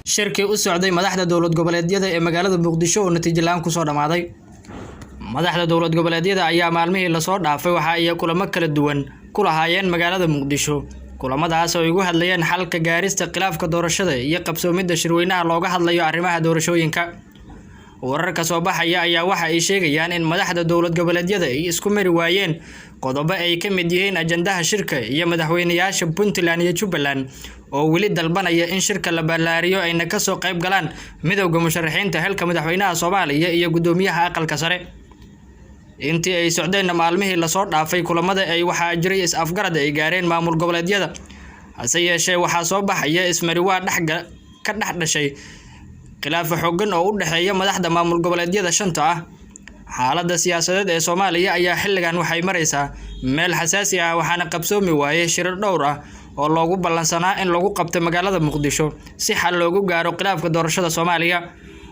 Shirkii u socday madaxda dowlad goboleedyada ee magaalada Muqdisho oo natiijo la'aan kusoo dhammaaday. Madaxda dowlad goboleedyada ayaa maalmihii lasoo dhaafay waxa ay kulamo kala duwan ku lahaayeen magaalada Muqdisho, kulamadaas oo ay ugu hadlayeen xalka gaarista khilaafka doorashada iyo qabsoomidda shirweynaha looga hadlayo arrimaha doorashooyinka. Wararka soo baxaya ayaa waxa ay sheegayaan in madaxda dowlad goboleedyada ay isku mari waayeen qodobo ay ka mid yihiin ajandaha shirka iyo madaxweynayaasha Puntland iyo Jubbaland oo weli dalbanaya in shirka la ballaariyo ayna kasoo qayb galaan midowda musharaxiinta xilka madaxweynaha Soomaaliya iyo guddoomiyaha aqalka sare. Intii ay socdeen maalmihii lasoo dhaafay kulamada ay waxaa jiray is-afgarad ay gaareen maamul goboleedyada, hase yeeshee waxaa soo baxaya ismariwaa dhex ka dhex dhashay khilaaf xooggan oo u dhexeeya madaxda maamul goboleedyada shanta ah. Xaaladda siyaasadeed ee Soomaaliya ayaa xilligan waxay maraysaa meel xasaasi ah, waxaana qabsoomi waayay shirar dhowr ah oo loogu ballansanaa in lagu qabto magaalada Muqdisho si xal loogu gaaro khilaafka doorashada Soomaaliya,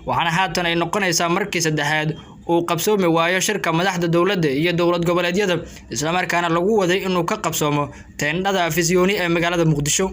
waxaana haatan ay noqonaysaa markii saddexaad uu qabsoomi waayo shirka madaxda dowladda iyo dowlad goboleedyada, islamarkaana lagu waday inuu ka qabsoomo teendhada Afisyooni ee magaalada Muqdisho.